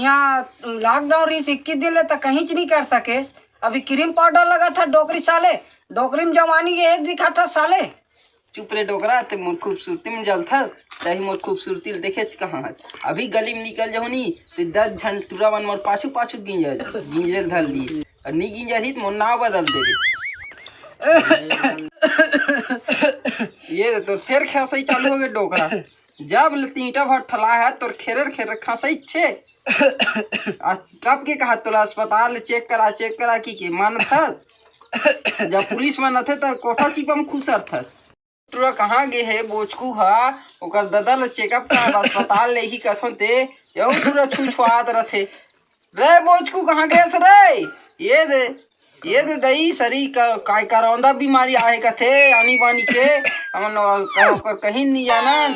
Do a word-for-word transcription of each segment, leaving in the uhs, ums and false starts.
Lockdown रहिस इक्कीस दिन ले, त कहींच नहीं कर सकेस। अभी क्रीम पाउडर लगा था डोकरी साले, डोकरी में जवानी ये दिखा था साले। चुप रे डोकरा, ते मोर खूबसूरती में जलथस, तही मोर खूबसूरती ल देखेच कहाँ हस। अभी गली में निकल जाहूँ नी, ते दस झन टुरा मन मोर पाछू पाछू गिंजर, गिंजर धर ली। और नी गिंजर ही त मोर नाव बदल देबे। ये तो फेर खेसई चालू हो गए डोकरा। जब ले तींटा भर ठला है, तोर खेरेर खेरेर खांसई छे। आ, टप के कहा तोला अस्पताल ले चेक करा, चेक करा की के मानथस। जब पुलिस मन आथे, त कोठा चिपा म खुसरथस। टुरा कहाँ गे हे बोचकू हा, ओकर ददा ल चेकअप कर अस्पताल ले ही कथों ते, यहू टुरा छुछुआत रथे। रे बोचकू, कहाँ गेस रे? ये दे, ये दे दई, सरी का, काय करौंदा बीमारी आहे कथे, आनी बानी के, हमन ओ-, ओकर कहीं नहीं जानन।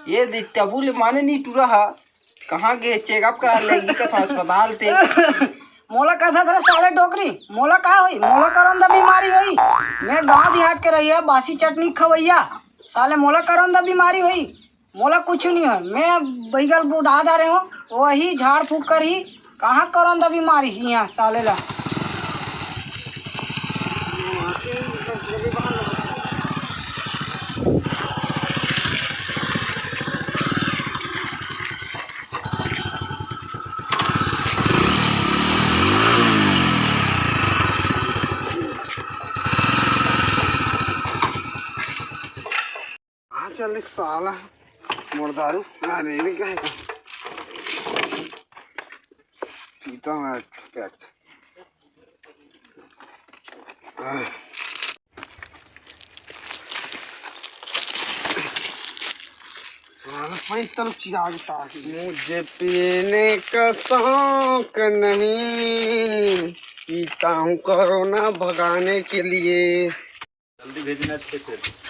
ये दे, तबू ले माने नहीं टुरा हा। कहाँ गे चेकअप करा ले, कथा अस्पताल ते। मोला कथा था साले डोकरी, मोला का होई? मोला करौंदा बीमारी होई। मैं गांव देहात के रहिया, बासी चटनी खवैया। साले मोला करौंदा बीमारी होई। मोला कुछ नहीं है, मैं बैगल बुढ़ा जा रहे हूँ, वही झाड़ फूक कर ही। कहाँ करौंदा बीमारी ही यहाँ साले ला। हाँ, चल साला, मोर दारू। अरे, ये क्या है? पीता हूँ एक पैक। आह। साला, पैंतालीस चीज आ गई ताकि। मुझे पीने का शौक नहीं, पीता हूँ कोरोना भगाने के लिए। जल्दी भेजना अच्छे से।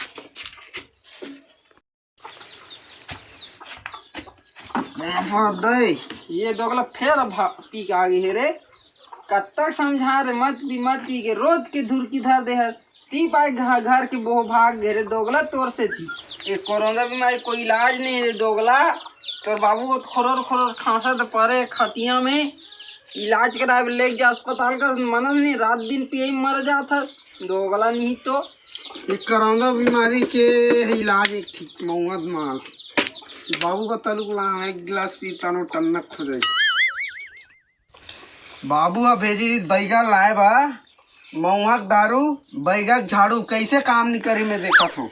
बाबा दे, ये दोगला फेर भा-, पी के आ गई है रे। कब तक समझा रे, मत पी, मत पी के, रोज के धुरकी धर दे हर। ती पाए घ-, घर के बोह भाग गए रे दोगला तोर से ती। ये कोरोना बीमारी कोई इलाज नहीं रे दोगला। तोर बाबू को खोरोर खोरोर खांसा तो परे खटिया में। इलाज कराए बर लेके जा अस्पताल का, मनस नहीं, रात दिन पिए मर जात हर। दोगला नहीं तो। ये कोरोना बीमारी के इलाज एक ठीक मऊआ माल। बाबू का तलुक ला एक गिलास पी तानो टन्नक हो जाए। बाबू हा भेजी रहिस बैगा लाए बा, मऊआ के दारू, बैगा के झाड़ू, कैसे काम नहीं करी मैं देखत हूँ।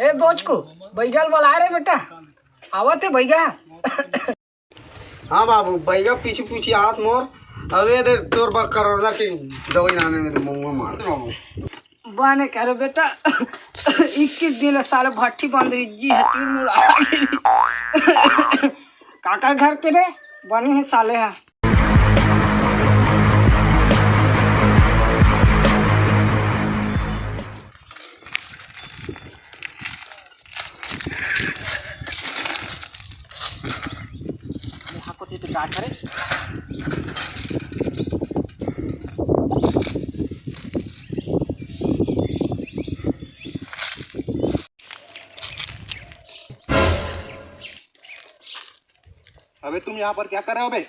ए बोचकू, बैगा ल बलाए रे बेटा, आवत है बैगा। हाँ बाबू, बैगा पीछे पीछे आत मोर। अबे दे तोर बा करोड़ा के दवाई लाने में तो मऊआ मार दे बाबू। बने करे बेटा, इक्कीस दिन साले भट्ठी बंद रही जी, हटी मुड़ा। काकर घर के रे? बने है साले है। मुहा कोती तो का करे? अबे तुम यहाँ पर क्या कर रहे हो बे?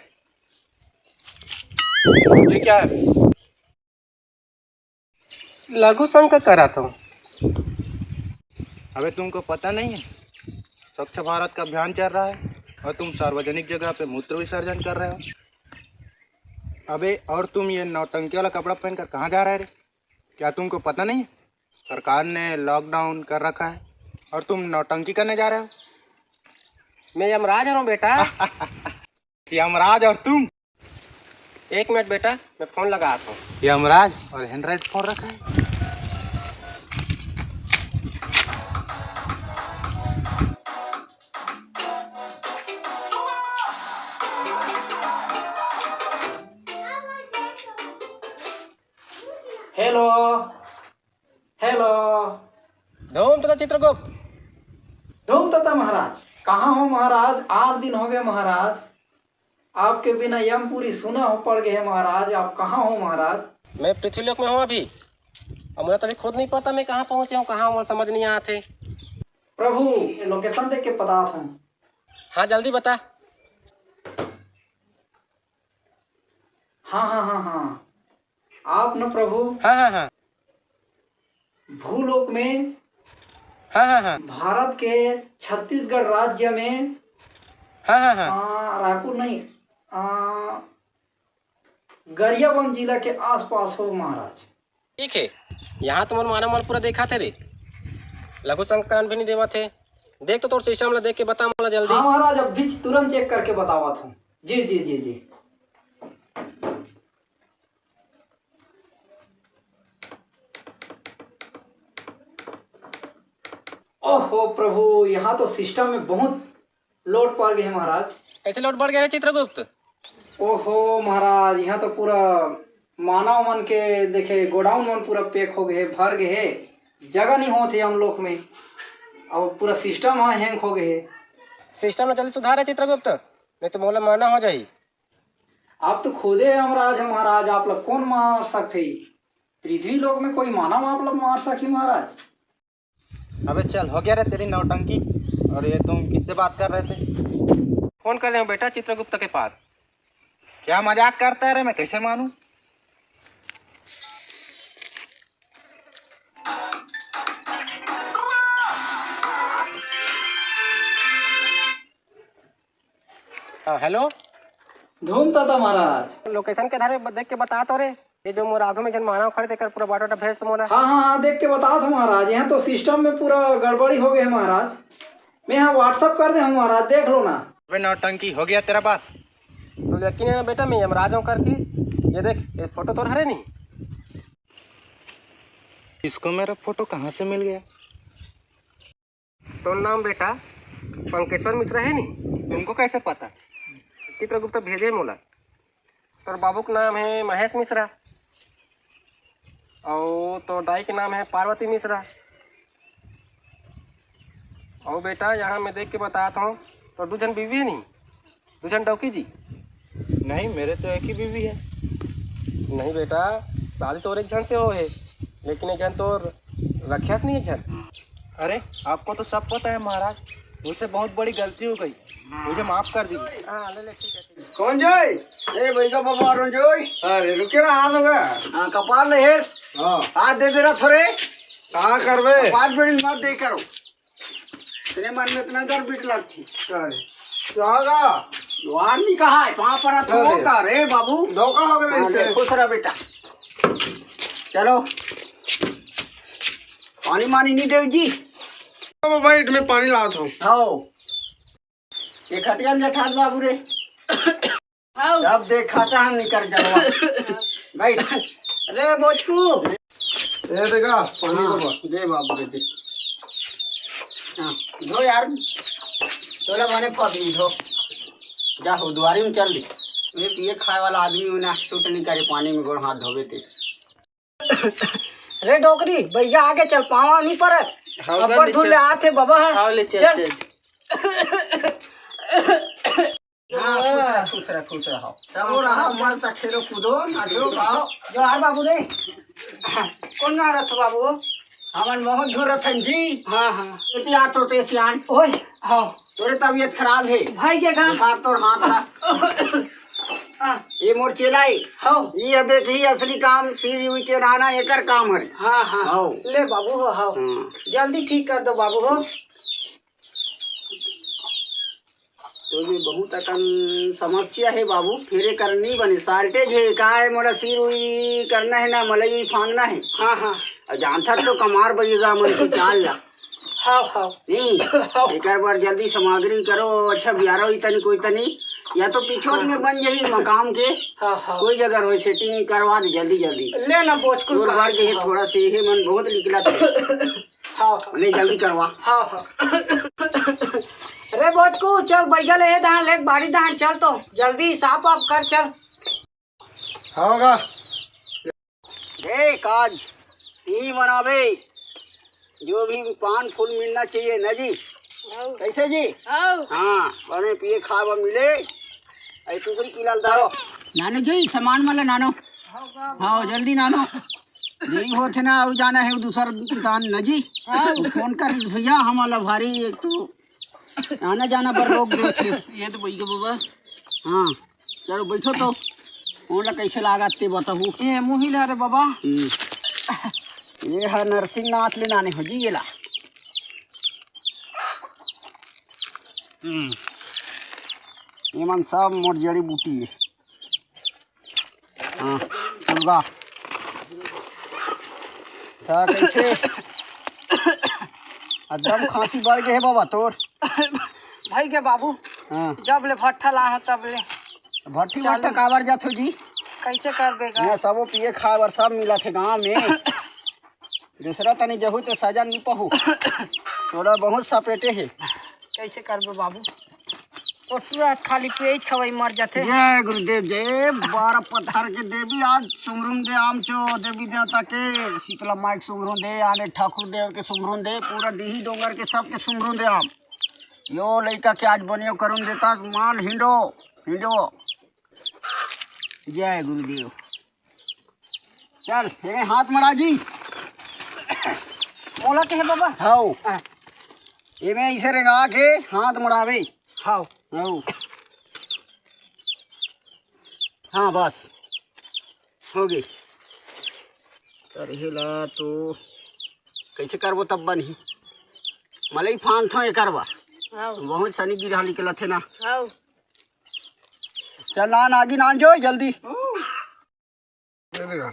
ये क्या है? लघु शंका करा था। अबे तुमको पता नहीं है, स्वच्छ भारत का अभियान चल रहा है और तुम सार्वजनिक जगह पे मूत्र विसर्जन कर रहे हो। अबे और तुम ये नौटंकी वाला कपड़ा पहनकर कहाँ जा रहे रे? क्या तुमको पता नहीं है, सरकार ने लॉकडाउन कर रखा है और तुम नौटंकी करने जा रहे हो? मैं यमराज हूँ बेटा। यमराज और तुम? एक मिनट बेटा, मैं फोन लगा आता हूँ। यमराज और एंड्रॉइड फोन रखा है। Hello, hello. धूम तथा चित्रगुप्त। धूम तथा महाराज, कहाँ हो महाराज? आठ दिन हो गए महाराज, आपके बिना यमपुरी सुना हो पड़ गए महाराज। आप कहाँ हो महाराज? मैं पृथ्वीलोक में हूँ अभी। अब मुझे तो अभी खुद नहीं पता मैं कहाँ पहुँचे हूँ, कहाँ हूँ, समझ नहीं आते। प्रभु, ये लोकेशन देख के पता था। हाँ, जल्दी बता। हाँ, हाँ, हाँ, हाँ। आप न प्रभु हाँ, हाँ, हाँ। भूलोक में हाँ, हाँ, हाँ। भारत के छत्तीसगढ़ राज्य में हाँ, हाँ, हाँ। आ, रायपुर नहीं, आ, गरियाबंद जिला के आसपास हो महाराज। ठीक है, यहाँ तो मोर मानव मन पूरा देखा थे रे, लघु संस्करण भी नहीं देवा थे। देख तो तोर सिस्टम ला देख के बता मोला जल्दी। हाँ महाराज, अभी तुरंत चेक करके बतावत हूँ। जी, जी, जी, जी। ओहो प्रभु, यहाँ तो सिस्टम में बहुत लोड पड़ गए महाराज। कैसे लोड पड़ गए रे चित्रगुप्त? ओहो महाराज, यहाँ तो पूरा मानव मन के देखे गोडाउन मन पूरा पैक हो गए, भर गए, जगह नहीं होत हे हम लोग में, और पूरा सिस्टम ह हैंग हो गए। सिस्टम ला जल्दी सुधार रे चित्रगुप्त, नहीं तो मोला मरना हो जाही। आप तो खुदे यमराज है महाराज, आप ला कौन मार सकते? पृथ्वी लोक में कोई मानव आप ला मार सकी महाराज? अबे चल, हो गया रे तेरी नौटंकी। और ये तुम किससे बात कर रहे थे? फोन कर रहे हूँ बेटा चित्रगुप्त के पास। क्या मजाक करता है रे, मैं कैसे मानूं? हाँ, हेलो। धूम ताता महाराज। लोकेशन के धरे ब-, देख के बता तो रे। ये जो मोर आगू में जन मानव खड़े, तेकर पूरा बायोडाटा भेज तो मोला। हाँ, हाँ, हाँ, देख के बता तो महाराज। यहाँ तो सिस्टम में पूरा गड़बड़ी हो गए है महाराज। मैं यहाँ WhatsApp कर दे हूँ महाराज, देख लो ना। अबे नौटंकी, हो गया तेरा बात। तो यकीन है ना बेटा, मैं यमराज हूँ करके। ये देख, ये फोटो तोर हरे नहीं। इसको मेरा फोटो कहाँ से मिल गया? तोर नाम बेटा पंकेश्वर मिश्रा है नी? तुमको कैसे पता? चित्रगुप्त भेजे मोला। तोर बाबू के नाम है महेश मिश्रा, और तोर दाई के नाम है पार्वती मिश्रा। और बेटा, यहाँ मैं देख के बतात हूँ, तोर दू झन बीवी है नी? दू झन डौकी जी? नहीं, मेरे तो एक ही बीवी है। नहीं बेटा, शादी तो और एक झन से हो है, लेकिन एक झन तो रखियास नहीं एक झन। अरे, आपको तो सब पता है महाराज, मुझसे बहुत बड़ी गलती हो गई, मुझे माफ कर दीजिए। हाँ, ले ले, ठीक है, ठीक है। कौन जाए? ए, बैगा बाबा अरुण जाए। अरे, रुके ना, हाथ हो गया। हाँ, कपार ले हेर। हाँ। हाथ दे दे रहा थोड़े। कहाँ करबे? कपार पे मत दे करो। तेरे मन में इतना डर बिट लगती। अरे, तो आगा। वार नहीं कहा है, वहाँ पर अरे। धोखा रे बाबू। धोखा हो गया हाँ, इससे। ले, खुश रह बेटा। चलो। पानी मानी नहीं देव जी। अब बैठ, मैं पानी लात हूँ। हाँ। ये खटिया में जठात बाबू रे। हाँ। अब देख खाता है निकर जलवा। बैठ। रे बोचकू। ए देखा, पानी हाँ, बाबा। दे बाबू रे, दे। हाँ, धो यार। तोला बने फस गई, धो। जा हो, दुआरी में चल दे। ये पिए खाए वाला आदमी हो ना, सूट नहीं करे पानी में गोड़ हाथ धोवे ते। रे डोकरी, भैया आगे चल, पावा नहीं परत। हाँ, अब्बड़ ले धूल चल। ले आथे बाबा। हाँ, ले चल, चल। चल। हाँ, खुश रह, खुश रह, खुश रहो। सब रहा, मस्त खेलो कूदो, नाचो, गाओ। जोहार बाबू रे। कौन ना रथ बाबू? हमन बहुत दूर रथन जी। हाँ, हाँ। इति आ तो ते सियान। ओए, हाँ। तोरे तबीयत खराब है। भाई के कहाँ? बुखार तोर हाथ ला। हाँ। ये मोर चेला है। हाँ। ये देखी असली काम, सिर उई चढ़ाना एकर काम है। हाँ, हाँ। हाँ। ले बाबू हो, हाँ। हाँ। जल्दी ठीक कर दो बाबू हो। तो ये बहुत अकन समस्या है बाबू, फेरे कर नहीं बने, shortage है, का है, मोला सिर उई करना है ना, मलई उई फांदना है। हाँ, हाँ। और जानता तो कमार बजेगा मन की चाल ला। हाँ, हाँ। नहीं, हाँ। एकर बर जल्दी सामग्री करो, अच्छा बियारा हुई तनी कोई तनी, या तो पिछोट में बन जाही मकाम के, हाँ, हाँ। कोई जगह हो setting करवा दे जल्दी जल्दी। ले ना बोचकुल और का। बढ़ गए हाँ। थोड़ा से, ये मन बहुत निकला था। हाँ, हाँ। ले जल्दी करवा। हाँ, हाँ। अरे बोचकू, चल बैगल हे धान लेक बाड़ी धान चल तो, जल्दी साफ वाफ कर चल। हाँ का? देख आज यही मनावे, जो भी पान फूल मिलना चाहिए ना जी। हाँ। कैसे जी? हाँ। हाँ, बने पिए खाए बर मिले। ऐ टुकड़ी की लाल दारो। नानो जी, सामान मन ला नानो। हाँ, जल्दी नानो। देरी होत हे ना, अउ जाना हे दूसर दुकान न जी। हाँ। फोन कर भैया, हमला भारी एक तो आना जाना बर रोक देथे। ये तो भैया बाबा। हाँ, चलो बैठो तो। ओला कइसे लागत ते बताहू। ए मुही ला रे बाबा। हम्म। ये ह नरसिंहनाथ ले लाने हो जी, ये ला। हम्म। ये मन सब मोर जड़ी बूटी हे। हाँ, मुर्गा। त कइसे? एकदम खांसी बढ़ गे हे बाबा तोर। भई गे बाबू। हाँ। जब ले भट्ठा लाए हंव तब ले। भट्ठी चालू। भट्ठा काबर जाथो जी? कइसे करबे गा? इहाँ सबो पिए खाए बर सब मिलत हे गांव में। दूसरा तनी जहू त सजा नी पहू। तोला बहुत सपेटे हे। कइसे करबे बाबू? ओटुआ खाली पेज खवई मर जाथे। जय गुरुदेव, जय बारह पत्थर के देवी, आज सुमरून दे आम चो देवी देवता के, शीतला माई के सुमरून दे, आने ठाकुर देव के सुमरून दे, पूरा डीही डोंगर के सबके सुमरून दे आम। यो लइका के आज बनियो करून देता, माल हिंडो, हिंडो। जय गुरुदेव। चल, एमे हाथ मड़ा जी। मोला के हे बाबा? हव। हाँ। एमे अइसे रेंगा के हाथ मड़ावे। हव। हव। हाँ, बस। हो गे। तर हेला तो कइसे करबो तब बनही? मलई फांदथों एकर बर। हव। बहुत सनी गिरहा निकलत हे ना। हव। चल ना, नागिन आ जो जल्दी। दे देगा।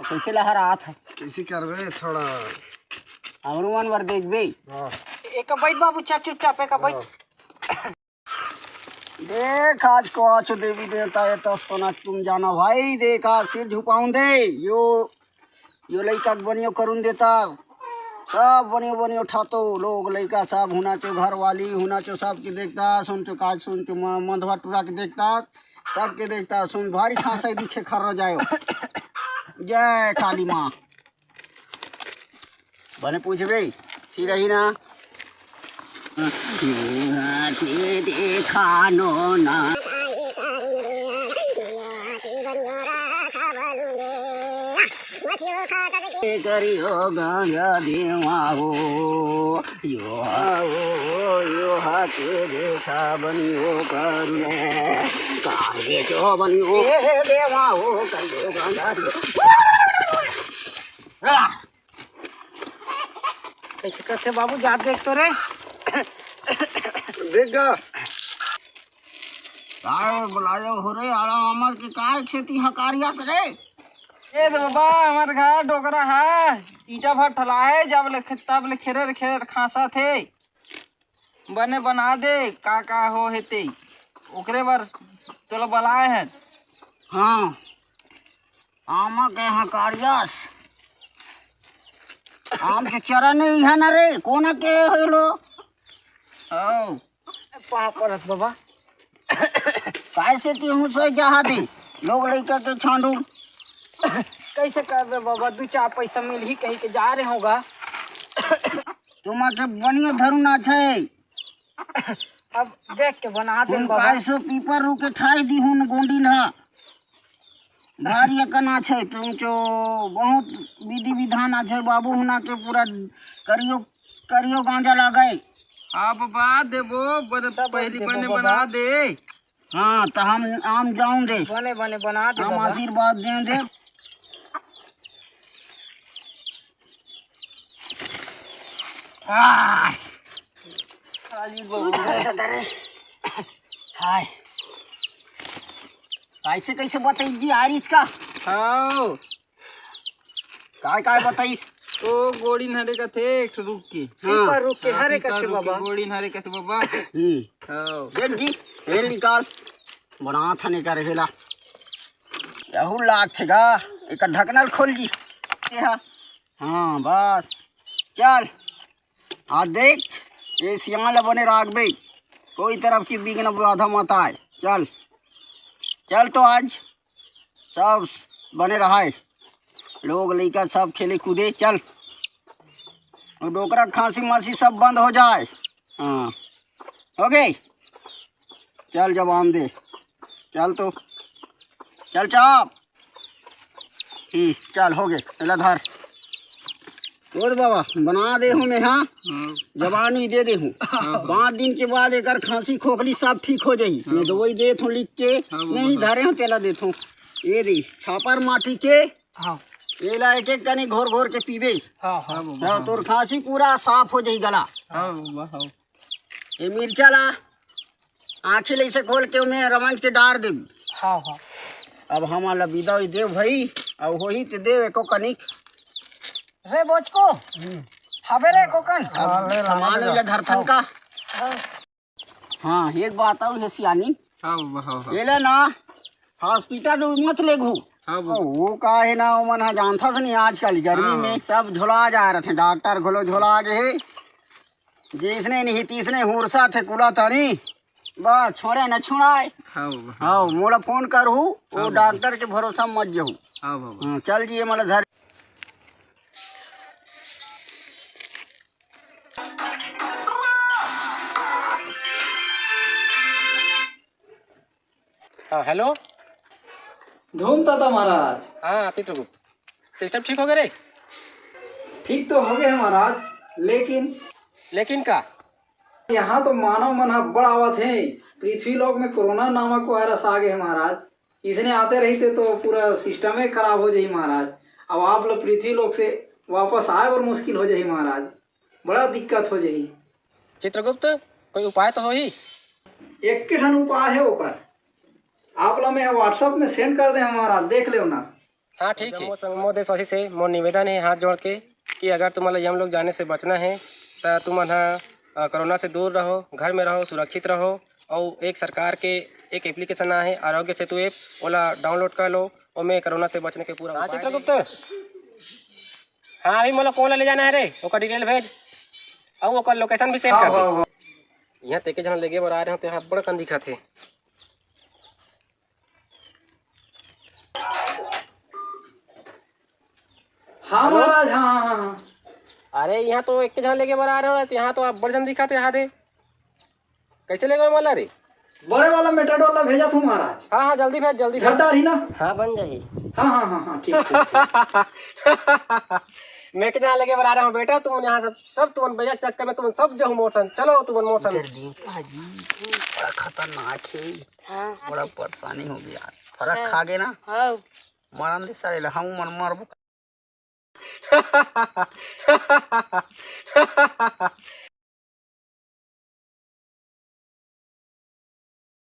कइसे लहरात हे? कइसे करबे थोड़ा? हमरो मन बर देखबे। हाँ। एक बैठ बाबू, चुप चुपचाप एक बैठ। हाँ। देख आज को आचो देवी देवता ये तस तो ना तुम जाना भाई, देख आज सिर झुकाऊं दे। यो, यो लइका के बनियो करून देता। सब बनियो बनियो ठातो लोग लइका सब हुना चो घरवाली हुना चो सबके देखता, सुन चो काज सुन चो म-, मंधवा टुरा के देखता। सबके देखता सुन भारी खांसाई दिखे खर्र जायो। जय काली माँ। बने पूछबे सिरही ना। यूं आके देखा नो ना। करियो गांजा देवा हो। यो हा ओ, यो हा के देखा बनियो करुले। काहे जो बनियो ए देवा हो, कहियो गांजा दियो। आ! कइसे करथे बाबू, जात देख तो रे। देख गा। काय बुलायो हो रे, आला मामा के काय खेती हकारियास रे? ए रे बाबा, हमर घर डोकरा हा, ईंटा भर ठला हे, जब ले खे-, तब ले खेरे खेरे खांसा थे। बने बना दे, का का हो हे ते, ओकरे बर तोला बलाए हन। हाँ, आमा के हकारियास, आम के चरा नहीं है ना रे, कोना के हो लो? हव। पाँव परत बाबा। काय से कि हूँ सोए जहा दे, लोग लइका के छांडू। कइसे करबे बाबा, दू चार पइसा मिलही कहि के जा रहे होगा। तुमा के बनियो धरुना छै। अब देख के बना दे हुन बाबा। काय सो पीपर रुके ठाई दी हुन गोंडी ना। भारी अकन आछे, तुम चो बहुत विधि विधान आछे बाबू, हुना के पूरा करियो, करियो गांजा लागे। अब बा देबो, बने सब पहली देबो बने बाबा। बना दे। हाँ, तो हम, हम जाऊं दे। बने, बने बना दे हम बाबा। आशीर्वाद दें दे। आह! खाली बबुआ। हाय। कैसे, कैसे बताई जी आरिस का? हाँ। काय, काय बताई? ओ गोड़ी हरे कथे एक ठो रुख के। हाँ। पीपर रुख के हाँ, हरे पीपर कथे रुख के बाबा। गोड़ी हरे कथे बाबा। हम्म। हाँ। देख जी, हेल निकाल। बना था नहीं करे हेला। यहू लाग छे गा। एक ढकनल खोल जी। ये हा। हाँ, बस। चल। आ देख, ये सियान ला बने राखबे, कोई तरफ की विघ्न बाधा मत आए। चल, चल तो आज सब बने रहाए, लोग लइका सब खेले कूदे। चल, वो डोकरा खांसी मासी सब बंद हो जाए। हाँ, हो गए। चल जवान दे, चल तो, चल चाप। हम्म, चल, हो गे, एला धर। और बाबा, बना दे हूँ मैं, हाँ? हाँ। जवानी दे दे हूँ। हाँ। पाँच दिन के बाद एकर खांसी खोखली सब ठीक हो जाही। हाँ। मैं दवाई देत हूँ लिख के, हाँ, वो नहीं बता। धरे हूँ, तेला देत हूँ। ये दे, छापर माटी के। हाँ। ये ला एक एक कनी घोर घोर के पीबे। हाँ, हाँ। हाँ, तोर खांसी पूरा साफ हो जाही गला। हाँ, हाँ। ये मिर्चा ला आँखी ले से खोल के ओमे रमंज के डार देबी। हाँ, हाँ। अब हमन ला बिदा होई देव भाई, अउ होही ते देव एको कनिक। रे बोचको, हवे रे कोकन। अब हाँ, ले ला, सामान ले ला। ओला धरथन का। हाँ। हाँ, एक बात अउ हे सियानी। हाँ, हाँ, हाँ। एला ना हॉस्पिटल मत लेगहू। हाँ, वो। वो का हे ना, ओमन ह जानथस नहीं, आजकल गर्मी हाँ। में सब झोला जा रहे थे, डॉक्टर घलो झोला गे हे। जइसने नहीं तीसने हुरसा थे कुला तनी, बस छोड़े न छुड़ाए। हाँ, हाँ। हाँ, मोला फोन करहू, वो हाँ, बाबा। डॉक्टर के भरोसा मत जहू। हाँ, बाबा। हाँ, चल जी, मोला धर। हाँ, हेलो। धूमताता महाराज। हाँ, चित्रगुप्त, सिस्टम ठीक हो गे रे? ठीक तो हो गे हे महाराज, लेकिन लेकिन का? यहाँ तो मानव मन ह बड़ आवत हे। पृथ्वी लोक में कोरोना नामक वायरस आ गे हे महाराज। इसने आते रहिते तो पूरा सिस्टमे खराब हो जाही महाराज। अब आप लोग पृथ्वी लोक से वापस आए बर मुश्किल हो जाही महाराज, बड़ा दिक्कत हो जाही। चित्रगुप्त, कोई उपाय तो होही? एक के ठन उपाय हे ओकर, आप ला मैं WhatsApp में सेंड कर दे हूँ महाराज, देख लेव ना। हाँ, ठीक हे। जम्मो संग-, जम्मो देशवासी से मोर निवेदन हे हाथ जोड़ के कि अगर तुमन ला यम लोग जाने से बचना हे, त तुमन ह, अ, कोरोना से दूर रहो, घर में रहो, सुरक्षित रहो। अउ एक सरकार के एक एप्लीकेशन आहे आरोग्य सेतु ऐप, ओला डाउनलोड कर लो, ओमे कोरोना से बचने के पूरा हाँ, उपाय चित्रगुप्त। हे। हाँ, अभी मोला कोन ला ले जाना हे रे, ओकर डिटेल भेज, अउ ओकर लोकेशन भी सेंड हाँ, कर दे। हाँ, हाँ। यहाँ तेके झन लेगे बर आ रहे हो, तो यहाँ बड़ कन दिखत हे। हाँ हेलो? महाराज, हाँ, हाँ, हाँ, हाँ। अरे, यहाँ तो एक झन लेगे बर आ रहे हो, तो यहाँ तो आप बड़ झन दिखत हे, यहाँ दे। कैसे लेगे वाला रे? बड़े वाला मेटाडोर ला भेजत हूँ महाराज। हाँ, हाँ, जल्दी भेज, जल्दी भेज। घर डार ही ना? हाँ, बन जाही। हाँ, हाँ, हाँ, हाँ, ठीक, ठीक, ठीक। मैं के जहाँ लेगे बर आ रहा हूँ बेटा, तुम यहाँ सब, सब तुम भैया चक्कर में तुम सब जहू मोर संग। चलो तुम मोर संग। इधर देख, हाजी, बड़ा खतरनाक हे। हाँ, हाँ, बड़ा ठीक। परेशानी हो गया। फरक हाँ। खा गए ना? हाँ। मरन दे सारे ला, हम मन मरबो।